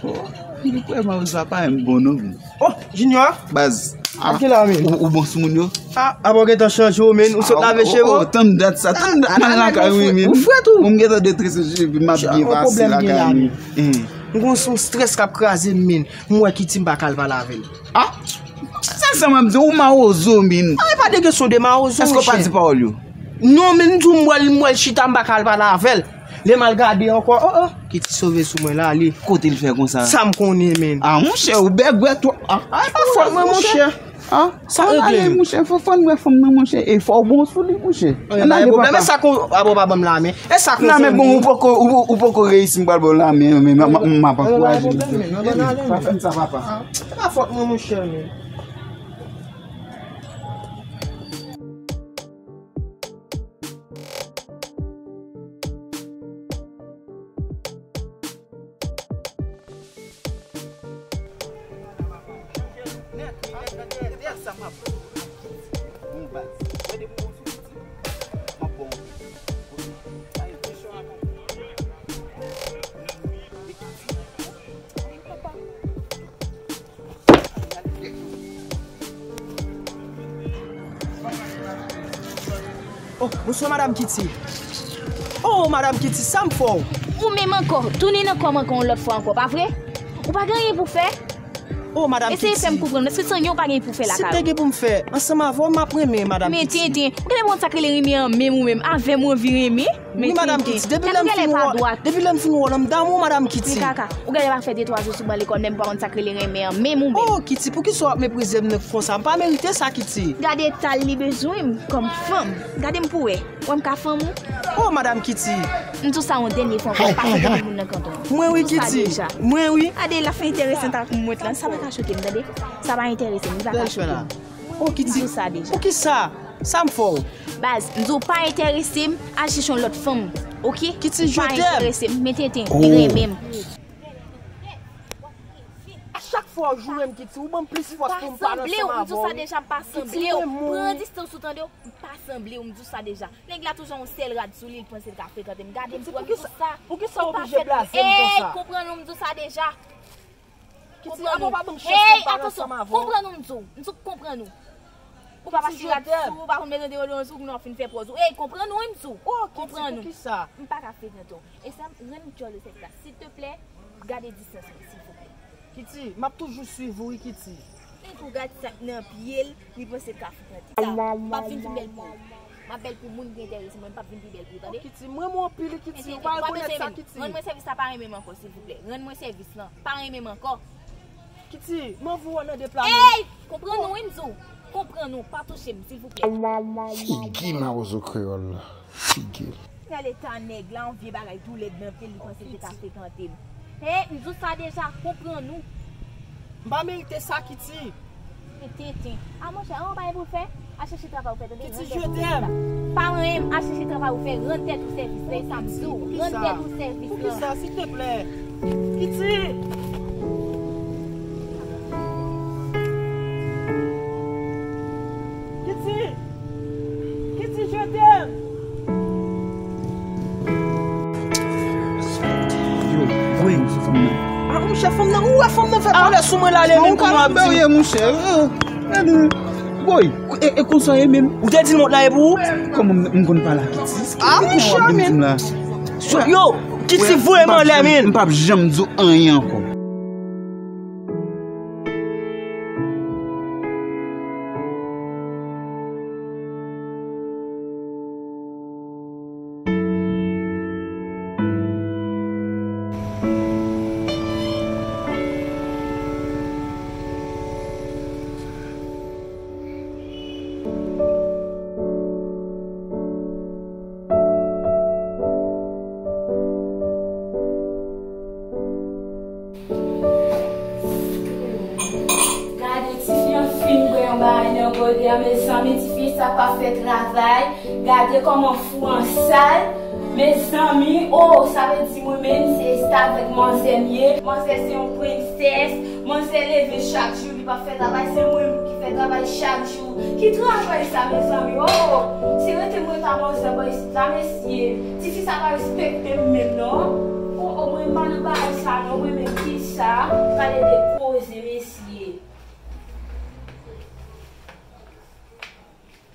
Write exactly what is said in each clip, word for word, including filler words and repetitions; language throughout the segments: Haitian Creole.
Oh, li kwè mawozo a pa menm bon non. Oh, Junior. Baz. Ap gen la, men. Ou, ou bon sou moun yo? Ah, abo gentan chanje w, men. Ou sot lave cheve w. Oh, tann dat sa, tann dat m al lakay ou, men. Ou frèt ou? Ou m gentan detrese cheve, m ap byen pase lakay ou. M gon son strès k ap kraze m, men. M wè Kitty, m pa ka al pale avè l. Ah! Sensèman, m di w, ou mawozo, men. Ah, e pa de kesyon de mawozo, monchè. Èske w pa di pawòl yo? Non, men m di w, m wè l, m wè l chita, m pa ka al pale avè l. Lè m al gade ankò, oh, oh, Kitty sove sou mwen la, ale. Kote l fè konsa? Sa m konnen, men. Ah, monchè, ou bègwè twòp. Ah, ah, e pa fòt mwen, monchè. Ah, sa regle. Ale, monchè, fò, fò n wè fanm nan, monchè. E fò w bon sou li, monchè. Ann ale, papa. E sa kon, abo pa ban m lamen. E sa konn fanmi. Lamen bon, ou poko, ou, ou poko reyisi, m pral ba w lamen, men m, m, m ap ankouraje w. Pa fè m sa, papa. E pa fòt mwen, monchè, men. Oh, bonswa, Madam Kitty. Oh, Madam Kitty, sa m fè w? Ou menm ankò, tounen nan kò m ankò yon lòt fwa ankò, pa vre? Ou pa gen anyen pou fè? Oh, Madam Kitty. Eseye fè m konprann, èske se anyen ou pa gen pou fè lakay ou? Si m te gen pou m fè ansanm avè w, m ap renmen, Madam Kitty. Men tenten, ou genlè pa konn sa k rele renmen an menm ou menm, avè m ou anvi renmen? Wi, Madam Kitty, depi lè m fin wè, depi lè m fin wè w la, m damou, Madam Kitty. Men kaka, ou genlè pa fè de twa jou sou ban lekòl, men m pa konn sa k rele renmen an menm ou menm. Oh, Kitty, poukisa w ap meprize m nan konsa? M pa merite sa, Kitty. Gade eta l li bezwen m kòm fanm. Gade m pou wè. Wè m ka fanm ou? Oh, Madam Kitty. M di w sa yon dènye fwa ankò, pa fè de moun nan kanton. Mwen wi, Kitty. Mwen wi. Gade, l ap fè enteresan ak mwent lan. Sa pa ka choke m, tande. Sa pa enterese m, li pa ka choke m. Oh, Kitty. M di w sa deja. Poukisa? Sa m fè w? Baz, m di w pa enterese m, al chèche yon lòt fanm, oke? Kitty, je t'aime. Pa enterese m, men tenten, li renmen m. A chak fwa w joure m, Kitty, ou ban m plis fòs pou m pale ansanm avè w. M pa sanble w, m di w sa deja, m pa sanble w. Pran distans ou, tande w, m pa sanble w, m di w sa deja. Nèg la toujou yon sèl rad sou li, li panse l ka frekante m. Gade m, Kitty, poukisa, poukisa w oblije blaze m konsa? Ey, konprann ou, m di w sa deja. Kitty, abo pa ban m chans pou m pale ansanm avè w. Konprann ou, m di w. M di w konprann ou. Ou pa pase rad sou ou, ou pa konn mete deodorant sou ou, kounya w ap fin fè pòz ou. Ey, konprann ou, wi, m di w. Oh, Kitty, poukisa? M pa ka frekante w. E sa, rann m djòl ou sèks la. Silteplè, gade distans mwen, silvouplè. Kitty, m ap toujou swiv ou, wi, Kitty. Men tou gad sa k nan pye l, li panse l ka frekante. Sa, m p ap vin pi bèl pou ou. M ap bèl pou moun ki enterese mwen, m p ap vin pi bèl pou ou, tande? Oh, Kitty, m renmen w anpil, Kitty. Ou pa rekonèt sa, Kitty. Rann mwen sèvis la, pa renmen m ankò, silvouplè. Rann mwen sèvis lan, pa renmen m ankò. Kitty, m anvi w nan de pla men. Ey! Konprann ou, wi, m di w. Konprann ou, pa touche m, silvouplè. Figi mawozo kreyòl la. Figi l. Gade eta nèg la, yon vye bagay tou lèd nan pye l, li panse l te ka frekante m. Hey, m di w sa deja, konprann ou. M pa merite sa, Kitty. Men tenten. A monchè, an, ou pa gen pou fè? Al chèche travay ou fè, tande? Kitty, je t'aime. Pa renmen m, al chèche travay ou fè, rann tèt ou sèvis la, e sa m di w. Rann tèt ou sèvis la. Poukisa, silteplè? Kitty! Kitty! Kitty, je t'aime! Yo, voye m sou fanm nan. Ah, monchè, fanm nan, ou wè fanm nan fè kòlè sou mwen la, lè menm kounya w ap di. Ou ka nan bèryè, monchè. Gade, boy, e, e konsa ye menm. Ou te di l mont la e pou ou? Kòman m, m konn pale ak Kitty? Ah, monchè, men. Yo, Kitty voye m anlè, men. M p ap janm di w anyen ankò. Gade tifi an fin bwè yon bagay nan gode a, mezanmi, tifi sa pa fè travay. Gade kòman fou an sal. Mezanmi, oh, sa vle di mwen menm se esta avèk manzè m ye. Manzè se yon prensès. Manzè leve chak jou, li pa fè travay, se mwen ki fè travay chak jou. Ki travay sa, mezanmi? Oh, si rete mwen ta manzè bò isit la, mesye. Tifi sa pa respekte m menm non. Oh, oh, mwen M pa nan bagay sa non, mwen menm, kisa? Gade de koze, mesye.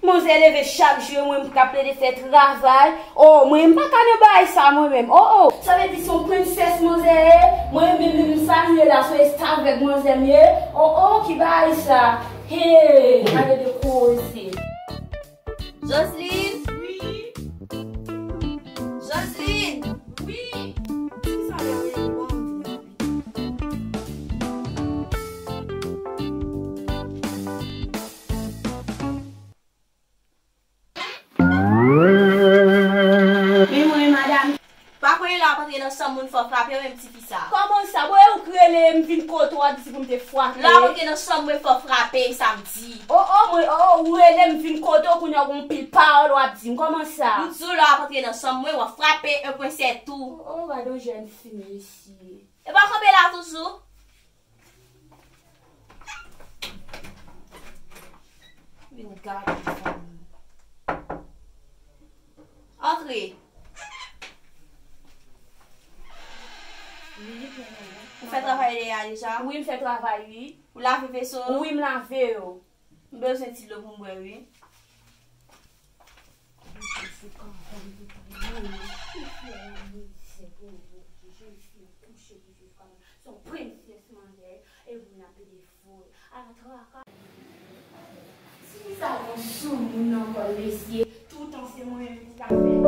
Manzè leve chak jou, e mwen m k ap plede fè travay. Oh, mwen m pa ka nan bagay sa mwen menm. Oh, oh. Sa vle di se yon prensès manzè ye? Mwen menm, menm sa m ye la, se yon estavèk manzè m ye. Oh, oh, ki bagay sa? Hey, gade de koze. Joseline! Wi. Joseline! Wi. Kisa w ap rele m? Men mwen, madanm. Pa kwè lè w ap antre nan chanm moun fò w frape, menm ti fi sa. Kòman sa? Bon, e ou k rele m vin kote w ap di pou m te frape. Lè w ap antre nan chanm mwen fò w frape, sa m di. Oh, oh, mwen, oh, oh, ou rele m vin kote w, kounye a w gon pil pawòl w ap di m. Kòman sa? M di w lè w ap antre nan chanm mwen, w ap frape, e pwen sètou. Oh, oh, gade yon jèn fi, mesye. E pa kanpe la toujou? Vin gade fanmi. Antre. Ou fè travay de a deja? Wi, m fè travay, wi. Ou lave veso? Wi, m lave yo. M bezwen ti dlo pou m bwè, wi. Son prensès manzè, e pou n ap pede foure. Ala traka. Ti fi sa gon soumoun nan kò l, mesye. Toutan se mwen menm ki ka fè l.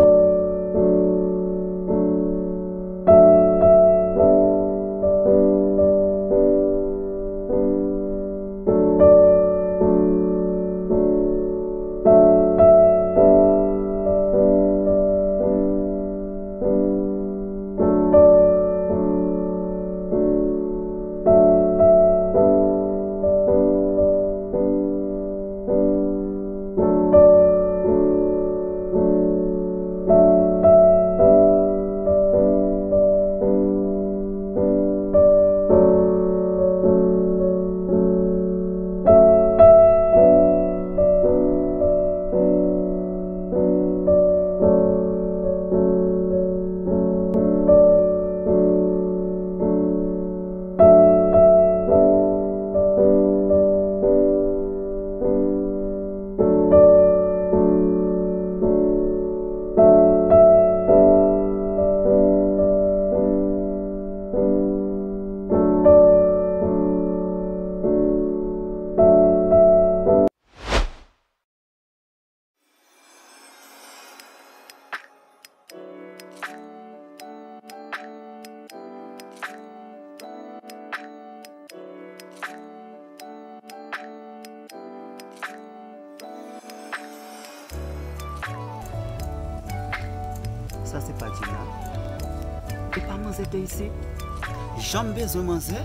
Sa se pa Djina? E pa manzè te isit? Jan m bezwen manzè?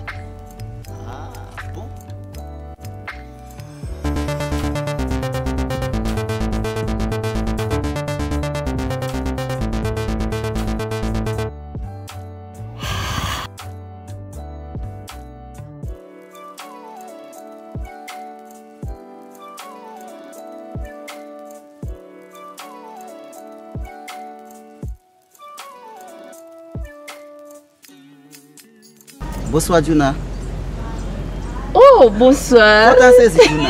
Ah, bon. Bonswa, Djouna. Oh, bonswa. Ou ta sezi, Djouna?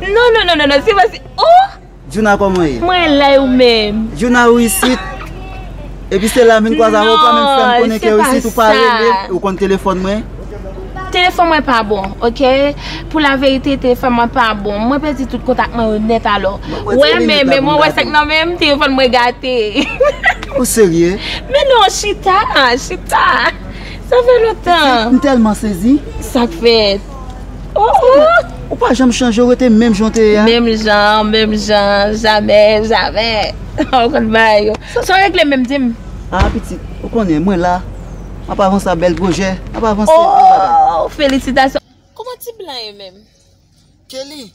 Non, non, non, non, non, se pa si. Oh! Djouna, kòman ye? Mwen la, ou menm? Djouna, ou isit? Epi se la m vin kwaze avè w, ou pa menm fè m konnen ke ou isit, ou pa rele, ou konn telefòn mwen? Telefòn mwen pa bon, oke? Pou laverite, telefòn mwen pa bon. Mwen pèdi tout kontak mwen yo nèt alò. Wè, men, men mwen wè sa k nan men m, telefòn mwen gate. Ou serye? Men non, chita, chita. Sa fè lontan. M tèlman sezi. Sa k fèt? Oh, oh. Ou pa janm chanje, ou rete menm jan w te ye a. Menm jan, menm jan, jamè, jamè. Ou konn bagay yo. Sa w regle menm, di m? Ah, pitit, ou konnen, mwen la. M ap avanse a bèl pwojè, m ap avanse bèl bagay. Oh, felisitasyon. Kòman ti blan ye menm? Kelly.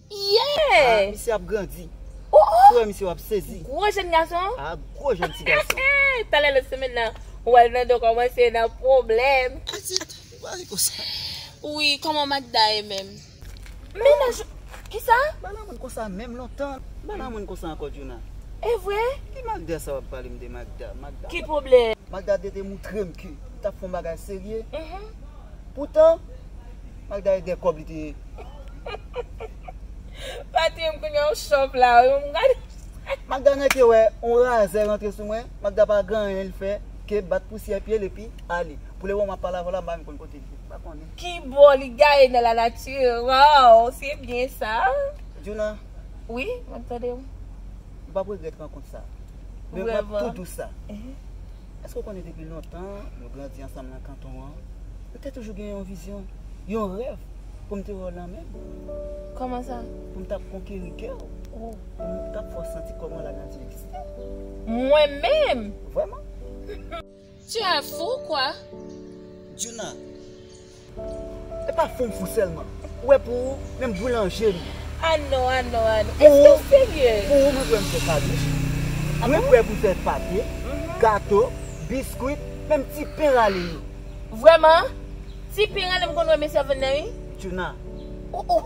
Yeah! Ah, misye ap grandi. Oh, oh! Si w wè misye, w ap sezi. Gwo jèn gason? Ah, gwo jèn ti gason. Talè lòt semèn nan, ou wè l nan do kòmanse nan pwoblèm. Pitit, ou pa ri konsa. Wi, kòman Magda ye menm? Mennaj, kisa? M pa nan moun konsa menm lontan. M pa nan moun konsa ankò, Djouna. E vre? Ki Magda sa w ap pale m de Magda? Magda. Ki pwoblèm? Magda te, te moutre m ke li t ap fè yon bagay serye. Mhm. Poutan, Magda e dèkòb li te ye. Patri, m konnen yon chòp la, wi, m gade. Magda nan ke wè, yon razè rantre sou mwen, Magda pa gen anyen l fè ke bat pousyè pye l epi ale. Pou le moman m ap pale avè w la, m pa menm konn kote l ye. M pa konnen. Ki bò li gaye nan lanati? Waw, se byen sa. Djouna. Wi, m ap tande w. M p ap regrèt rankont sa. Men m ap tou di w sa. Ehe. Èske w konnen depi lontan, nou grandi ansanm nan kanton an, nou te toujou gen yon vizyon, yon rèv pou m te wè w nan men m? Kòman sa? Pou m t ap konkeri kè w. Oh. Pou m t ap fè w santi kòman lanati egziste. Mwen menm? Vrèman. Tu es fou, quoi? Djouna, e pa fou m fou sèlman. Ou wè pou ou, menm boulanje m. Ah non, ah non, ah non. Èske w serye? Pou ou, mwen prè m fè kadich. Ah bon? Mwen prè pou fè pate, mhm, gato, biskwit, menm ti pen rale yo. Vrèman? Ti pen rale m konn wè mesye ap vann nan, wi. Djouna, oh, oh,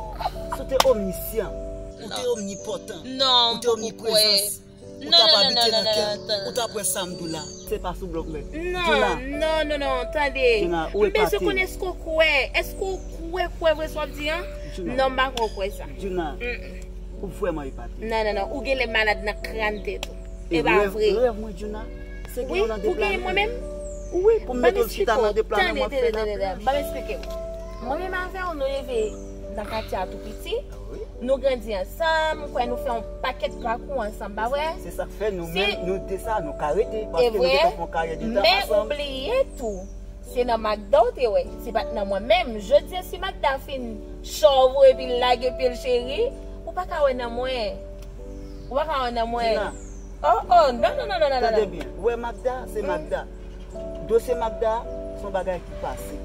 si w te omnisyan, ou te omnipòtan, ou te omniprezans. Ou t ap abite nan kè m, ou t ap wè sa m di w la. Se pa sou blòf mwen. Non, non, non, non, tande. M bezwen konnen èske w kwè, èske w kwè, kwè vre sa w ap di an? Non, m pa kwè w kwè sa. Djouna, ou vrèman epate. Non, non, non, ou genlè malad nan kràn tèt ou. E pa vre. Rèv mwen, Djouna, se gen yon nan de planèt. Wi, pou m mete w chita nan de planèt, mwen fè lapèch. Ban m eksplike w. Mwen menm avè w, nou leve nan katye a tou piti. Nou grandi ansanm, m kwè nou fè yon pakèt pakou ansanm, pa vre? Se sa k fè nou menm, nou de sa, nou ka rete, paske nou gentan fè yon karyè de tan ansanm. Men ou bliye tou, se nan Magda w te wè, se pa t nan mwen menm. Jodi a, si Magda fin chòv ou epi l lage pye l cheri, ou pa ka wè nan mwen. Ou pa ka wè nan mwen. Djouna. Oh, oh, non, non, non. Tande byen, ou wè Magda, se Magda. Dosye Magda, se yon bagay ki pase.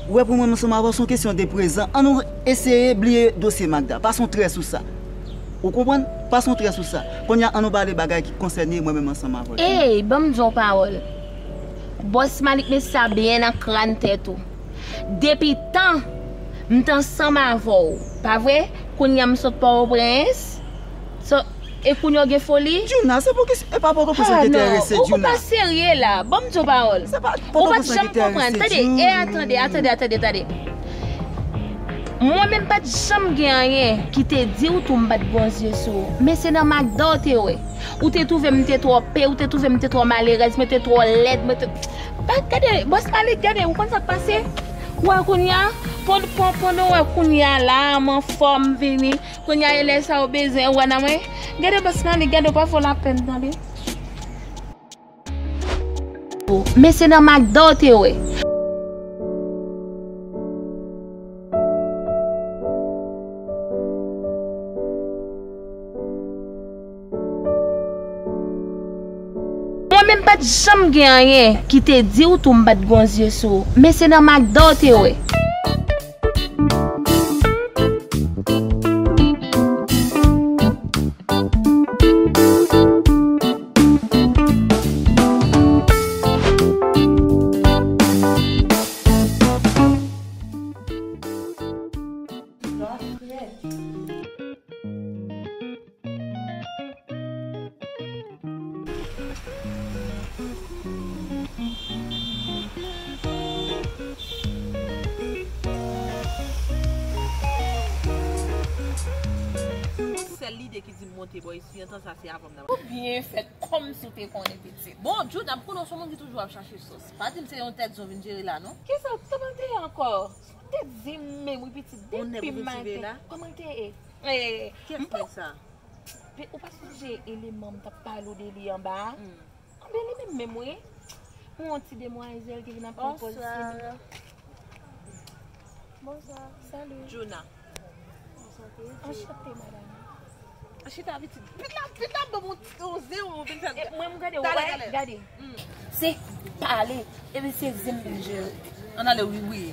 Ou wè, pou mwen, ansanm avè w, se yon kesyon de prezan. Ann nou eseye bliye dosye Magda. Pase yon trè sou sa. Ou konprann? Pase yon trè sou sa. Kounye a, ann nou pale bagay ki konsène mwen menm ansanm avè w. Ey, ban m di w yon pawòl. Bòs Malik met sa byen nan kràn tèt ou. Depi tan m t ansanm avè w, pa vre? Kounye a, m sot Pòtoprens. So, E kounye a w gen foli? Djouna, se pou ki, e pa Pòtoprens ou te enterese, Djouna. Ah non, ou pa serye la. Ban m di w pawòl. Se pa Pòtoprens ou te enterese, Djouna. Ou pa t janm konprann. Tande, e a, tande, a, tande, a, tande. Mwen menm pa t janm gen anyen ki te di w tou m pa t gon zye sou ou. Men se nan Magda w te wè. Ou te twouve m te twò pe, ou te twouve m te twò malerèz, mwen te twò lèd, mwen te, pa gade, bòs Malik, gade, ou konn sa k pase? Ou wè kounye a, pon-, pon-, pandan w wè kounye a la, m anfòm, m vini. Kounye a, e lè sa ou bezwen wè nan mwen. Gade bòs Malik, gade, ou pa fè w lapèn, tande. Men se nan Magda w te wè. Mwen menm pa t janm gen anyen ki te di w tou m pa t gon zye sou ou. Men se nan Magda w te wè. Sèl lide ki di m monte bò isi an, tan sa se avè m nan. Ou byen fèt, kòmsi w te konnen pitit. Bon, Djouna, m konnen w se yon moun ki toujou ap chache sòs. Pa di m se yon tèt zo w vin jere la, non? Kisa w t ap mande ankò? Ou te di m menm, wi, pitit, depi maten. Kòman l te ye? Eh, kiyès nèg sa? Ou pa sonje eleman m t ap pale w de li anba a? Hmm. Anben, li menm menm, wi. Yon ti demwazèl ki vin ap pran pòz timoun. Bonswa. Bonswa. Salut. Djouna. Anchante, Djou. Anchante, madam. Chita, pitit. Pitit la, pitit la, ban m yon ti koze, ou vin fè. E, mwen, m gade, ou wè, gade. Hmm. Se pale, epi se zen m vin jere. Ann ale, wi, wi.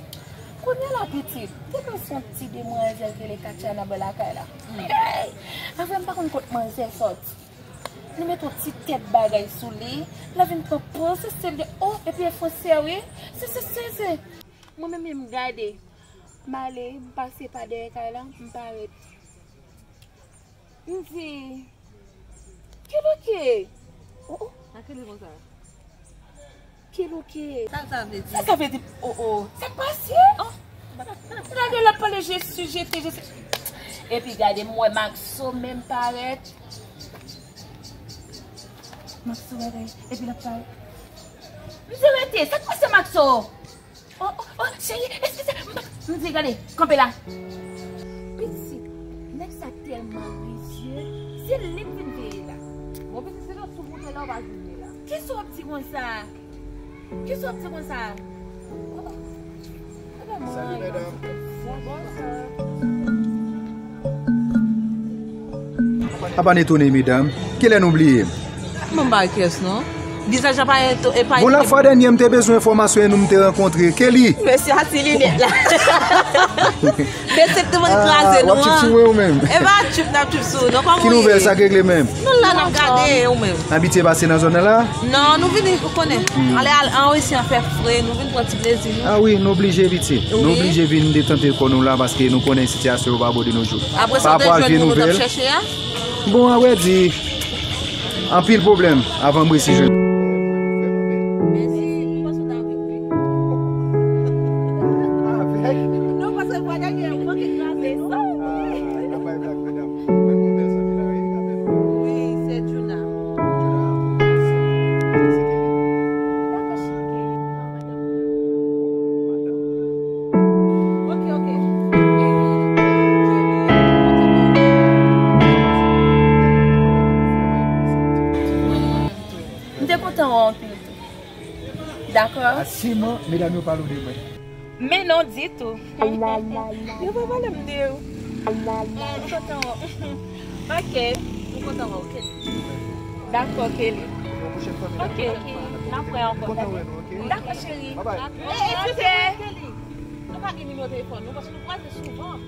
Kounye a la, pitit, te gen yon ti demwazèl ki rele Katiana bò lakay la. Hmm. Hey! Avan m pa konn kot manzè sòti. Li met yon ti tèt bagay sou li, l ap vin pran pòz, se, se, oh, epi e fransè, wi. Se, se, se, se. Mwen menm, m gade. M ale, m pase pa dèyè kay la, m parèt. M di, "Kèlòke?" Oh, oh. A kèlè konsa? Ki louke? Sa sa vle di? Sa sa vle di? Oh, oh. Sa k pase? Oh. Gade l ap pale Jezi, Jezi, Jezi. Epi gade m wè Maxo menm parèt. Maxo bagay. Epi l ap pale. Msye rete. Sa k pase Maxo? Oh, oh, oh, cheri, eskize. M di, gade, kanpe la. Pitit, nèg sa tèlman rizye, se li m vin veye la. Bon, pitit, se nan sou moute la, w pa jwenn li la. Kisa w ap di konsa? Kisa w ap di konsa? Oh, oh. Salut, madame. Bonjour. Apa n etone, medam. Kilè nou bliye m? Mwen pa gen kès, non. Vizaj la pa eto-, e pa Bon, lafwa dènyè, m te bezwen enfòmasyon e nou m te rankontre. Kelly! Mesye a ti linèt la. Mesye tout moun kraze nou an. W ap tchip sou mwen ou menm? E pa tchip n ap tchip sou nou. Kòman w ye? Ki nouvèl, sa k regle menm? Nou la n ap gade ou menm. Abitye pase nan zòn nan la? Non, nou vini pou konnen. Ale al an isi an fè fre, nou vin pran ti plezi nou. Ah wi, nou oblije piti. Nou oblije vin detante kò nou la paske nou konnen sitiyasyon yo pa bon de nos jours. Apre sa, w te jwenn moun ou t ap chèche a? Bon, a vrè di, anpil pwoblèm avan m resi jwenn. Mèsi, m panse w ta avèk wi. Avèk? Non, paske vwa dèyè, ou manke kraze, non? Ah, n ap bay blag, medam. Mwen gen yon bèl zanmi la, wi, li k ap fè nou. Wi, se Juna. Juna? Se Kelly. Dakò, cheri. Madanm. Ok, ok. M te kontan wè w anpil tou. Dakò. A siman, medam yo pale w de mwen. Men non ditou. Yo pa pale m de ou. M kontan wè w. Ok. M kontan wè w, Kelly. Dakò, Kelly. Ok. N ap wè ankò. Dakò, cheri. Bye bye. Eh, eskize mwen, Kelly. Nou pa gen nimewo telefòn nou, paske nou kwaze souvan.